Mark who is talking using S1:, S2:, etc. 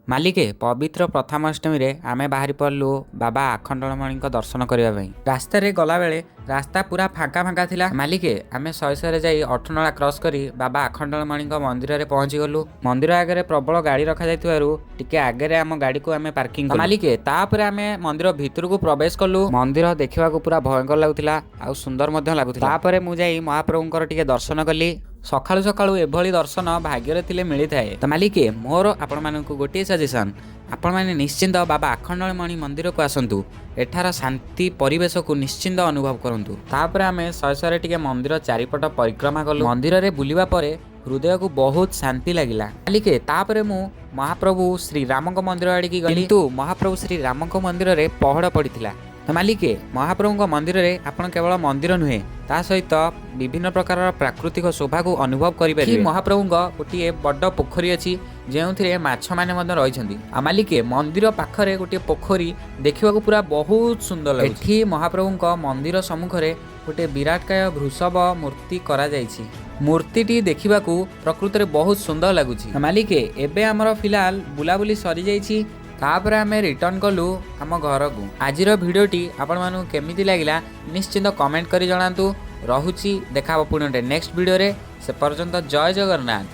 S1: ମାଲିକେ, ପବିତ୍ର ପ୍ରଥମାଷ୍ଟମୀରେ ଆମେ ବାହାରି ପଡ଼ିଲୁ ବାବା ଆଖଣ୍ଡଳମଣିଙ୍କ ଦର୍ଶନ କରିବା ପାଇଁ। ରାସ୍ତାରେ ଗଲାବେଳେ ରାସ୍ତା ପୁରା ଫାଙ୍କା ଫାଙ୍କା ଥିଲା। ମାଲିକେ, ଆମେ ଶହେ ଶହେରେ ଯାଇ ଅଠରନଳା କ୍ରସ୍ କରି ବାବା ଆଖଣ୍ଡଳମଣିଙ୍କ ମନ୍ଦିରରେ ପହଞ୍ଚିଗଲୁ। ମନ୍ଦିର ଆଗରେ ପ୍ରବଳ ଗାଡ଼ି ରଖାଯାଇଥିବାରୁ ଟିକେ ଆଗରେ ଆମ ଗାଡ଼ିକୁ ଆମେ ପାର୍କିଂ। ମାଲିକେ, ତାପରେ ଆମେ ମନ୍ଦିର ଭିତରକୁ ପ୍ରବେଶ କଲୁ। ମନ୍ଦିର ଦେଖିବାକୁ ପୁରା ଭୟଙ୍କର ଲାଗୁଥିଲା ଆଉ ସୁନ୍ଦର ମଧ୍ୟ ଲାଗୁଥିଲା। ତାପରେ ମୁଁ ଯାଇ ମହାପ୍ରଭୁଙ୍କର ଟିକେ ଦର୍ଶନ କଲି। ସକାଳୁ ସକାଳୁ ଏଭଳି ଦର୍ଶନ ଭାଗ୍ୟରେ ଥିଲେ ମିଳିଥାଏ। ତ ମାଲିକେ, ମୋର ଆପଣମାନଙ୍କୁ ଗୋଟିଏ ସଜେସନ୍, ଆପଣମାନେ ନିଶ୍ଚିନ୍ତ ବାବା ଆଖଣ୍ଡଳମଣି ମନ୍ଦିରକୁ ଆସନ୍ତୁ। ଏଠାର ଶାନ୍ତି ପରିବେଶକୁ ନିଶ୍ଚିନ୍ତ ଅନୁଭବ କରନ୍ତୁ। ତାପରେ ଆମେ ଶହେ ଶହେରେ ଟିକେ ମନ୍ଦିର ଚାରିପଟ ପରିକ୍ରମା କଲୁ। ମନ୍ଦିରରେ ବୁଲିବା ପରେ ହୃଦୟକୁ ବହୁତ ଶାନ୍ତି ଲାଗିଲା। ମାଲିକେ, ତାପରେ ମୁଁ ମହାପ୍ରଭୁ ଶ୍ରୀରାମଙ୍କ ମନ୍ଦିର ଆଡ଼ିକି ଗଲି, କିନ୍ତୁ ମହାପ୍ରଭୁ ଶ୍ରୀରାମଙ୍କ ମନ୍ଦିରରେ ପହଡ଼ ପଡ଼ିଥିଲା। ତ ମାଲିକେ, ମହାପ୍ରଭୁଙ୍କ ମନ୍ଦିରରେ ଆପଣ କେବଳ ମନ୍ଦିର ନୁହେଁ, ତା ସହିତ ବିଭିନ୍ନ ପ୍ରକାରର ପ୍ରାକୃତିକ ଶୋଭାକୁ ଅନୁଭବ କରିପାରିବେ। ମହାପ୍ରଭୁଙ୍କ ଗୋଟିଏ ବଡ଼ ପୋଖରୀ ଅଛି, ଯେଉଁଥିରେ ମାଛମାନେ ମଧ୍ୟ ରହିଛନ୍ତି। ଆଉ ମାଲିକେ, ମନ୍ଦିର ପାଖରେ ଗୋଟିଏ ପୋଖରୀ ଦେଖିବାକୁ ପୁରା ବହୁତ ସୁନ୍ଦର ଲାଗୁଛି। ଏଠି ମହାପ୍ରଭୁଙ୍କ ମନ୍ଦିର ସମ୍ମୁଖରେ ଗୋଟିଏ ବିରାଟକାୟ ବୃଷଭ ମୂର୍ତ୍ତି କରାଯାଇଛି। ମୂର୍ତ୍ତିଟି ଦେଖିବାକୁ ପ୍ରକୃତରେ ବହୁତ ସୁନ୍ଦର ଲାଗୁଛି। ମାଲିକେ, ଏବେ ଆମର ଫିଲହାଲ ବୁଲାବୁଲି ସରିଯାଇଛି। ତାପରେ ଆମେ ରିଟର୍ନ କଲୁ ଆମ ଘରକୁ। ଆଜିର ଭିଡ଼ିଓଟି ଆପଣମାନଙ୍କୁ କେମିତି ଲାଗିଲା, ନିଶ୍ଚିନ୍ତ କମେଣ୍ଟ କରି ଜଣାନ୍ତୁ। ରହୁଛି, ଦେଖା ହେବ ପୁଣି ଗୋଟେ ନେକ୍ସଟ ଭିଡ଼ିଓରେ। ସେ ପର୍ଯ୍ୟନ୍ତ ଜୟ ଜଗନ୍ନାଥ।